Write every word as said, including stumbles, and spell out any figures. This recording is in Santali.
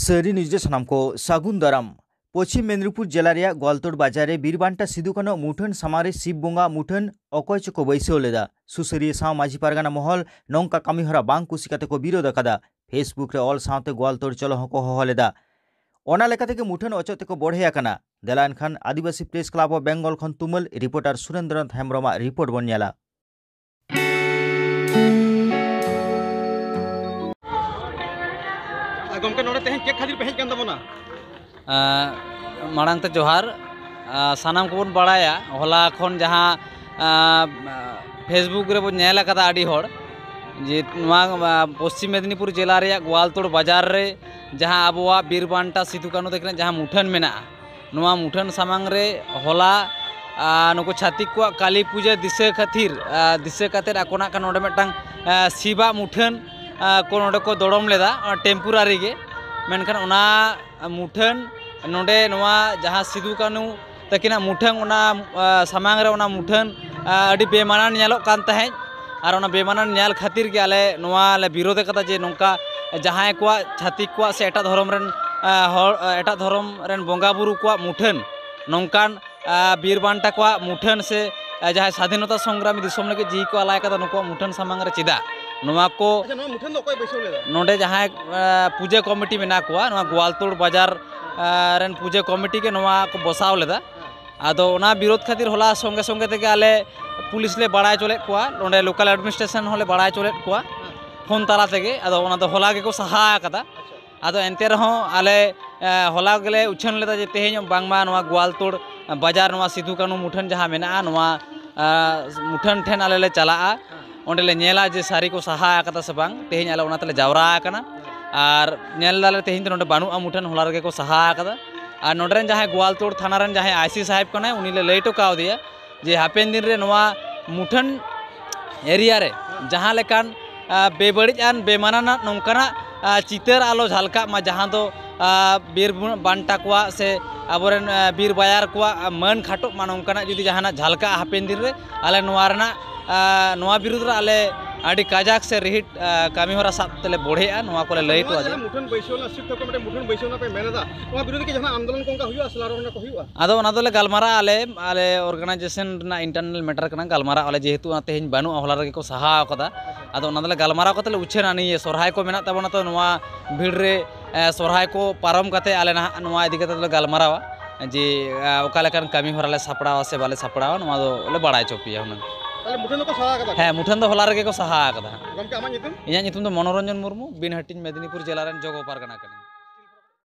ᱥᱟᱹᱨᱤ ᱱᱤᱭᱩᱡᱽ ᱨᱮ ᱥᱟᱱᱟᱢ ᱠᱚ ᱥᱟᱹᱜᱩᱱ ᱫᱟᱨᱟᱢ᱾ ᱯᱚᱪᱷᱤᱢ ᱢᱮᱫᱽᱱᱤᱯᱩᱨ ᱡᱮᱞᱟ ᱨᱮᱭᱟᱜ ᱜᱳᱣᱟᱞᱛᱳᱲ ᱵᱟᱡᱟᱨ ᱨᱮ ᱵᱤᱨ ᱵᱟᱱᱴᱟ ᱥᱤᱫᱩ ᱠᱟᱹᱱᱩ ᱢᱩᱴᱷᱟᱹᱱ ᱥᱟᱢᱟᱝ ᱨᱮ ᱥᱤᱵ ᱵᱚᱸᱜᱟ ᱢᱩᱴᱷᱟᱹᱱ ᱚᱠᱚᱭ ᱪᱚᱠᱚ ᱵᱟᱹᱭᱥᱟᱹᱣ ᱞᱮᱫᱟ᱾ ᱥᱩᱥᱟᱹᱨᱤᱭᱟᱹ ᱥᱟᱶ ᱢᱟᱹᱡᱷᱤ ᱯᱟᱨᱜᱟᱱᱟ ᱢᱚᱦᱚᱞ ᱱᱚᱝᱠᱟ ᱠᱟᱹᱢᱤᱦᱚᱨᱟ ᱵᱟᱝ ᱠᱩᱥᱤ ᱠᱟᱛᱮ ᱠᱚ ᱵᱤᱨᱳᱫ ᱟᱠᱟᱫᱟ᱾ Facebook ᱨᱮ ᱚᱞ ᱥᱟᱶᱛᱮ ᱜᱳᱣᱟᱞᱛᱳᱲ ᱪᱚᱞᱚ ᱦᱚᱸᱠᱚ ᱦᱚᱦᱚ ᱞᱮᱫᱟ᱾ ᱚᱱᱟ ᱞᱮᱠᱟ ᱛᱮᱜᱮ ᱢᱩᱴᱷᱟᱹᱱ ᱚᱪᱚᱜ ᱛᱮᱠᱚ ᱵᱚᱲᱦᱮ ᱟᱠᱟᱱᱟ᱾ ᱫᱮᱞᱟ ᱮᱱᱠᱷᱟᱱ ᱟᱹᱫᱤᱵᱟᱹᱥᱤ ᱯᱨᱮᱥ ᱠᱞᱟᱵ ᱚᱯᱷ ᱵᱮᱝᱜᱚᱞ ᱠᱷᱚᱱ ᱛᱩᱢᱟᱹᱞ ᱨᱤᱯᱳᱨᱴᱟᱨ ᱥᱩᱨᱮᱱᱫᱨᱚᱱᱟᱛᱷ ᱦᱮᱢᱵᱨᱚᱢᱟᱜ ᱨᱤᱯᱳᱨᱴ ᱵᱚᱱ ᱧᱮᱞᱟ᱾ ᱟᱨ ᱜᱚᱢᱠᱮ, ᱱᱚᱰᱮ ᱛᱮᱦᱮᱧ ᱪᱮᱫ ᱠᱷᱟᱹᱛᱤᱨ ᱯᱮ ᱦᱮᱡ ᱠᱟᱱ ᱛᱟᱵᱚᱱᱟ? ᱟᱸ, ᱢᱟᱲᱟᱝ ᱛᱮ ᱡᱚᱦᱟᱨ᱾ ᱟᱸ, ᱥᱟᱱᱟᱢ ᱠᱚᱵᱚᱱ ᱵᱟᱲᱟᱭᱟ, ᱦᱚᱞᱟ ᱠᱷᱚᱱ ᱡᱟᱦᱟᱸ, ᱟᱸ, Facebook ᱨᱮᱵᱚᱱ ᱧᱮᱞ ᱟᱠᱟᱫᱟ ᱟᱹᱰᱤ ᱦᱚᱲ, ᱡᱮ ᱱᱚᱣᱟ, ᱟᱸ, ᱯᱚᱥᱪᱤᱢ ᱢᱮᱫᱽᱱᱤᱯᱩᱨ ᱡᱮᱞᱟ ᱨᱮᱭᱟᱜ ᱜᱳᱣᱟᱞᱛᱳᱲ ᱵᱟᱡᱟᱨ ᱨᱮ ᱡᱟᱦᱟᱸ ᱟᱵᱚᱣᱟᱜ ᱵᱤᱨ ᱵᱟᱱᱴᱟ ᱥᱤᱫᱩ ᱠᱟᱹᱱᱩ ᱛᱟᱹᱠᱤᱱᱟᱜ ᱡᱟᱦᱟᱸ ᱢᱩᱴᱷᱟᱹᱱ ᱢᱮᱱᱟᱜᱼᱟ, ᱱᱚᱣᱟ ᱢᱩᱴᱷᱟᱹᱱ ᱥᱟᱢᱟᱝ ᱨᱮ ᱦᱚᱞᱟ, ᱟᱸ, ᱱᱩᱠᱩ ᱪᱷᱟᱹᱛᱤᱠ ᱠᱚᱣᱟᱜ ᱠᱟᱹᱞᱤ ᱯᱩᱡᱟᱹ ᱫᱤᱥᱟᱹ ᱠᱷᱟᱹᱛᱤᱨ, ᱟᱸ, ᱫᱤᱥᱟᱹ ᱠᱟᱛᱮᱫ ᱟᱠᱚ ᱱᱟᱜ ᱠᱷᱟᱱ ᱱᱚᱰᱮ ᱢᱤᱫᱴᱟᱝ, ᱟᱸ, ᱥᱤᱵᱟᱜ ᱢᱩᱴᱷᱟᱹᱱ, ᱟᱸ, ᱠᱚ ᱱᱚᱰᱮ ᱠᱚ ᱫᱚᱲᱚᱢ ᱞᱮᱫᱟ, ᱚᱱᱟ temporary ᱜᱮ᱾ ᱢᱮᱱᱠᱷᱟᱱ ᱚᱱᱟ ᱢᱩᱴᱷᱟᱹᱱ ᱱᱚᱰᱮ ᱱᱚᱣᱟ ᱡᱟᱦᱟᱸ ᱥᱤᱫᱩ ᱠᱟᱹᱱᱩ ᱛᱟᱹᱠᱤᱱᱟᱜ ᱢᱩᱴᱷᱟᱹᱱ, ᱚᱱᱟ, ᱟᱸ, ᱥᱟᱢᱟᱝ ᱨᱮ ᱚᱱᱟ ᱢᱩᱴᱷᱟᱹᱱ, ᱟᱸ, ᱟᱹᱰᱤ ᱵᱮᱢᱟᱱᱟᱱ ᱧᱮᱞᱚᱜ ᱠᱟᱱ ᱛᱟᱦᱮᱸᱫ᱾ ᱟᱨ ᱚᱱᱟ ᱵᱮᱢᱟᱱᱟᱱ ᱧᱮᱞ ᱠᱷᱟᱹᱛᱤᱨ ᱜᱮ ᱟᱞᱮ ᱱᱚᱣᱟ ᱞᱮ ᱵᱤᱨᱳᱫ ᱟᱠᱟᱫᱟ ᱡᱮ ᱱᱚᱝᱠᱟ ᱡᱟᱦᱟᱸᱭ ᱠᱚᱣᱟᱜ, ᱪᱷᱟᱹᱛᱤᱠ ᱠᱚᱣᱟᱜ ᱥᱮ ᱮᱴᱟᱜ ᱫᱷᱚᱨᱚᱢ ᱨᱮᱱ, ᱟᱸ, ᱦᱚᱲ, ᱟᱸ, ᱮᱴᱟᱜ ᱫᱷᱚᱨᱚᱢ ᱨᱮᱱ ᱵᱚᱸᱜᱟ ᱵᱩᱨᱩ ᱠᱚᱣᱟᱜ ᱢᱩᱴᱷᱟᱹᱱ ᱱᱚᱝᱠᱟᱱ, ᱟᱸ, ᱵᱤᱨ ᱵᱟᱱᱴᱟ ᱠᱚᱣᱟᱜ ᱢᱩᱴᱷᱟᱹᱱ ᱥᱮ, ᱟᱸ, ᱡᱟᱦᱟᱸᱭ ᱥᱟᱫᱷᱤᱱᱚᱛᱟ ᱥᱚᱝᱜᱨᱟᱢᱤ ᱫᱤᱥᱚᱢ ᱞᱟᱹᱜᱤᱫ ᱡᱤᱣᱤ ᱠᱚ ᱟᱞᱟᱭ ᱠᱟᱫᱟ, ᱱᱩᱠᱩᱣᱟᱜ ᱢᱩᱴᱷᱟᱹᱱ ᱥᱟᱢᱟᱝ ᱨᱮ ᱪᱮᱫᱟᱜ ᱱᱚᱣᱟ ᱠᱚ ᱟᱪᱪᱷᱟ, ᱱᱚᱣᱟ ᱢᱩᱴᱷᱟᱹᱱ ᱫᱚ ᱚᱠᱚᱭ ᱵᱟᱹᱭᱥᱟᱹᱣ ᱞᱮᱫᱟ? ᱱᱚᱰᱮ ᱡᱟᱦᱟᱸᱭ, ᱟᱸ, ᱯᱩᱡᱟᱹ ᱠᱚᱢᱤᱴᱤ ᱢᱮᱱᱟᱜ ᱠᱚᱣᱟ, ᱱᱚᱣᱟ ᱜᱳᱣᱟᱞᱛᱳᱲ ᱵᱟᱡᱟᱨ, ᱟᱸ, ᱨᱮᱱ ᱯᱩᱡᱟᱹ ᱠᱚᱢᱤᱴᱤ ᱜᱮ ᱱᱚᱣᱟ ᱠᱚ ᱵᱚᱥᱟᱣ ᱞᱮᱫᱟ᱾ ᱟᱫᱚ ᱚᱱᱟ ᱵᱤᱨᱳᱫ ᱠᱷᱟᱹᱛᱤᱨ ᱦᱚᱞᱟ ᱥᱚᱸᱜᱮ ᱥᱚᱸᱜᱮ ᱛᱮᱜᱮ ᱟᱞᱮ ᱯᱩᱞᱤᱥ ᱞᱮ ᱵᱟᱲᱟᱭ ᱦᱚᱪᱚ ᱞᱮᱫ ᱠᱚᱣᱟ, ᱱᱚᱰᱮ local administration ᱦᱚᱸᱞᱮ ᱵᱟᱲᱟᱭ ᱦᱚᱪᱚ ᱞᱮᱫ ᱠᱚᱣᱟ ᱯᱷᱳᱱ ᱛᱟᱞᱟ ᱛᱮᱜᱮ᱾ ᱟᱫᱚ ᱚᱱᱟ ᱫᱚ ᱦᱚᱞᱟ ᱜᱮᱠᱚ ᱥᱟᱦᱟ ᱟᱠᱟᱫᱟ᱾ ᱟᱫᱚ ᱮᱱᱛᱮ ᱨᱮᱦᱚᱸ ᱟᱞᱮ, ᱮ, ᱦᱚᱞᱟ ᱜᱮᱞᱮ ᱩᱪᱷᱟᱹᱱ ᱞᱮᱫᱟ ᱡᱮ ᱛᱮᱦᱮᱧ ᱵᱟᱝᱢᱟ ᱱᱚᱣᱟ ᱜᱳᱣᱟᱞᱛᱳᱲ ᱵᱟᱡᱟᱨ ᱱᱚᱣᱟ ᱥᱤᱫᱩ ᱠᱟᱹᱱᱩ ᱢᱩᱴᱷᱟᱹᱱ ᱡᱟᱦᱟᱸ ᱢᱮᱱᱟᱜᱼᱟ, ᱱᱚᱣᱟ, ᱟ, ᱢᱩᱴᱷᱟᱹᱱ ᱴᱷᱮᱱ ᱟᱞᱮ ᱞᱮ ᱪᱟᱞᱟᱜᱼᱟ᱾ ᱚᱸᱰᱮ ᱞᱮ ᱧᱮᱞᱟ ᱡᱮ ᱥᱟᱹᱨᱤ ᱠᱚ ᱥᱟᱦᱟ ᱟᱠᱟᱫᱟ ᱥᱮ ᱵᱟᱝ᱾ ᱛᱮᱦᱮᱧ ᱟᱞᱮ ᱚᱱᱟ ᱛᱮᱞᱮ ᱡᱟᱣᱨᱟ ᱟᱠᱟᱱᱟ᱾ ᱟᱨ ᱧᱮᱞ ᱫᱟᱞᱮ ᱛᱮᱦᱮᱧ ᱫᱚ ᱱᱚᱰᱮ ᱵᱟᱹᱱᱩᱜᱼᱟ ᱢᱩᱴᱷᱟᱹᱱ, ᱦᱚᱞᱟ ᱨᱮᱜᱮ ᱠᱚ ᱥᱟᱦᱟ ᱟᱠᱟᱫᱟ᱾ ᱟᱨ ᱱᱚᱰᱮ ᱨᱮᱱ ᱡᱟᱦᱟᱸᱭ ᱜᱳᱣᱟᱞᱛᱳᱲ ᱛᱷᱟᱱᱟ ᱨᱮᱱ ᱡᱟᱦᱟᱸᱭ IC ᱥᱟᱦᱮᱵᱽ ᱠᱟᱱᱟᱭ, ᱩᱱᱤ ᱞᱮ ᱞᱟᱹᱭ ᱦᱚᱴᱚ ᱠᱟᱣᱫᱮᱭᱟ ᱡᱮ ᱦᱟᱯᱮᱱ ᱫᱤᱱ ᱨᱮ ᱱᱚᱣᱟ ᱢᱩᱴᱷᱟᱹᱱ area ᱨᱮ ᱡᱟᱦᱟᱸ ᱞᱮᱠᱟᱱ, ᱟ, ᱵᱮᱵᱟᱹᱲᱤᱡ ᱟᱱ ᱵᱮᱢᱟᱱᱟᱱᱟᱜ ᱱᱚᱝᱠᱟᱱᱟᱜ, ᱟ, ᱪᱤᱛᱟᱹᱨ ᱟᱞᱚ ᱡᱷᱟᱞᱠᱟᱜ ᱢᱟ, ᱡᱟᱦᱟᱸ ᱫᱚ, ᱟ, ᱵᱤᱨ ᱵᱟᱱᱴᱟ ᱠᱚᱣᱟᱜ ᱥᱮ ᱟᱵᱚᱨᱮᱱ, ᱟ, ᱵᱤᱨ ᱵᱟᱭᱟᱨ ᱠᱚᱣᱟᱜ, ᱟ, ᱢᱟᱹᱱ ᱠᱷᱟᱴᱚᱜ ᱢᱟ, ᱱᱚᱝᱠᱟᱱᱟᱜ ᱡᱩᱫᱤ ᱡᱟᱦᱟᱱᱟᱜ ᱡᱷᱟᱞᱠᱟᱜᱼᱟ ᱦᱟᱯᱮᱱ ᱫᱤᱱ ᱨᱮ, ᱟᱞᱮ ᱱᱚᱣᱟ ᱨᱮᱱᱟᱜ, ᱟ, ᱱᱚᱣᱟ ᱵᱤᱨᱩᱫᱽ ᱨᱮ ᱟᱞᱮ ᱟᱹᱰᱤ ᱠᱟᱡᱟᱠ ᱥᱮ ᱨᱤᱦᱤᱴ ᱠᱟᱹᱢᱤ ᱦᱚᱨᱟ ᱥᱟᱵ ᱛᱮᱞᱮ ᱵᱚᱲᱦᱮᱜᱼᱟ, ᱱᱚᱣᱟ ᱠᱚᱞᱮ ᱞᱟᱹᱭ ᱦᱚᱴᱚ ᱟᱫᱮᱭᱟ᱾ ᱢᱩᱴᱷᱟᱹᱱ ᱵᱟᱹᱭᱥᱟᱹᱣ ᱨᱮᱱᱟᱜ ᱥᱤᱫᱽᱫᱷᱟᱱᱛᱚ ᱢᱤᱫᱴᱮᱱ ᱢᱩᱴᱷᱟᱹᱱ ᱵᱟᱹᱭᱥᱟᱹᱣ ᱨᱮᱱᱟᱜ ᱯᱮ ᱢᱮᱱ ᱮᱫᱟ, ᱚᱱᱟ ᱵᱤᱨᱩᱫᱷ ᱨᱮ ᱪᱮᱫ ᱡᱟᱦᱟᱱᱟᱜ ᱟᱱᱫᱳᱞᱚᱱ ᱠᱚ ᱚᱱᱠᱟ ᱦᱩᱭᱩᱜᱼᱟ ᱥᱮ ᱞᱟᱲᱟᱣ ᱨᱮᱱᱟᱜ ᱠᱚ ᱦᱩᱭᱩᱜᱼᱟ? ᱟᱫᱚ ᱚᱱᱟ ᱫᱚᱞᱮ ᱜᱟᱞᱢᱟᱨᱟᱜ ᱟᱞᱮ, ᱟᱞᱮ ᱚᱨᱜᱟᱱᱟᱭᱡᱮᱥᱚᱱ ᱨᱮᱱᱟᱜ ᱤᱱᱴᱟᱨᱱᱟᱞ ᱢᱮᱴᱟᱨ ᱠᱟᱱᱟ, ᱜᱟᱞᱢᱟᱨᱟᱜ ᱟᱞᱮ, ᱡᱮᱦᱮᱛᱩ ᱚᱱᱟ ᱛᱮᱦᱮᱧ ᱵᱟᱹᱱᱩᱜᱼᱟ, ᱦᱚᱞᱟ ᱨᱮᱜᱮ ᱠᱚ ᱥᱟᱦᱟ ᱟᱠᱟᱫᱟ᱾ ᱟᱫᱚ ᱚᱱᱟ ᱫᱚᱞᱮ ᱜᱟᱞᱢᱟᱨᱟᱣ ᱠᱟᱛᱮ ᱞᱮ ᱩᱪᱷᱟᱹᱱᱟ᱾ ᱱᱤᱭᱟᱹ ᱥᱚᱨᱦᱟᱭ ᱠᱚ ᱢᱮᱱᱟᱜ ᱛᱟᱵᱚᱱᱟ, ᱛᱚ ᱱᱚᱣᱟ ᱵᱷᱤᱲ ᱨᱮ ᱥᱚᱨᱦᱟᱭ ᱠᱚ ᱯᱟᱨᱚᱢ ᱠᱟᱛᱮ ᱟᱞᱮ ᱱᱟᱦᱟᱜ ᱱᱚᱣᱟ ᱤᱫᱤ ᱠᱟᱛᱮ ᱞᱮ ᱜᱟᱞᱢᱟᱨᱟᱣᱟ, ᱡᱮ ᱚᱠᱟ ᱞᱮᱠᱟᱱ ᱠᱟᱹᱢᱤ ᱦᱚᱨᱟ ᱞᱮ ᱥᱟᱯᱲᱟᱣᱟ ᱥᱮ ᱵᱟᱞᱮ ᱥᱟᱯᱲᱟᱣᱟ, ᱱᱚᱣᱟ ᱫᱚ ᱞᱮ ᱵᱟᱲᱟᱭ ᱦᱚᱪᱚ ᱯᱮᱭᱟ ᱦᱩᱱᱟᱹᱝ᱾ ᱛᱟᱦᱚᱞᱮ ᱢᱩᱴᱷᱟᱹᱱ ᱫᱚᱠᱚ ᱥᱟᱦᱟ ᱟᱠᱟᱫᱟ? ᱦᱮᱸ, ᱢᱩᱴᱷᱟᱹᱱ ᱫᱚ ᱦᱚᱞᱟ ᱨᱮᱜᱮ ᱠᱚ ᱥᱟᱦᱟ ᱟᱠᱟᱫᱟ᱾ ᱜᱚᱢᱠᱮ, ᱟᱢᱟᱜ ᱧᱩᱛᱩᱢ? ᱤᱧᱟᱹᱜ ᱧᱩᱛᱩᱢ ᱫᱚ ᱢᱚᱱᱳᱨᱚᱧᱡᱚᱱ ᱢᱩᱨᱢᱩ, ᱵᱤᱱ ᱦᱟᱹᱴᱤᱧ ᱢᱮᱫᱽᱱᱤᱯᱩᱨ ᱡᱮᱞᱟ ᱨᱮᱱ ᱡᱚᱜᱚ ᱯᱟᱨᱜᱟᱱᱟ ᱠᱟᱹᱱᱟᱹᱧ᱾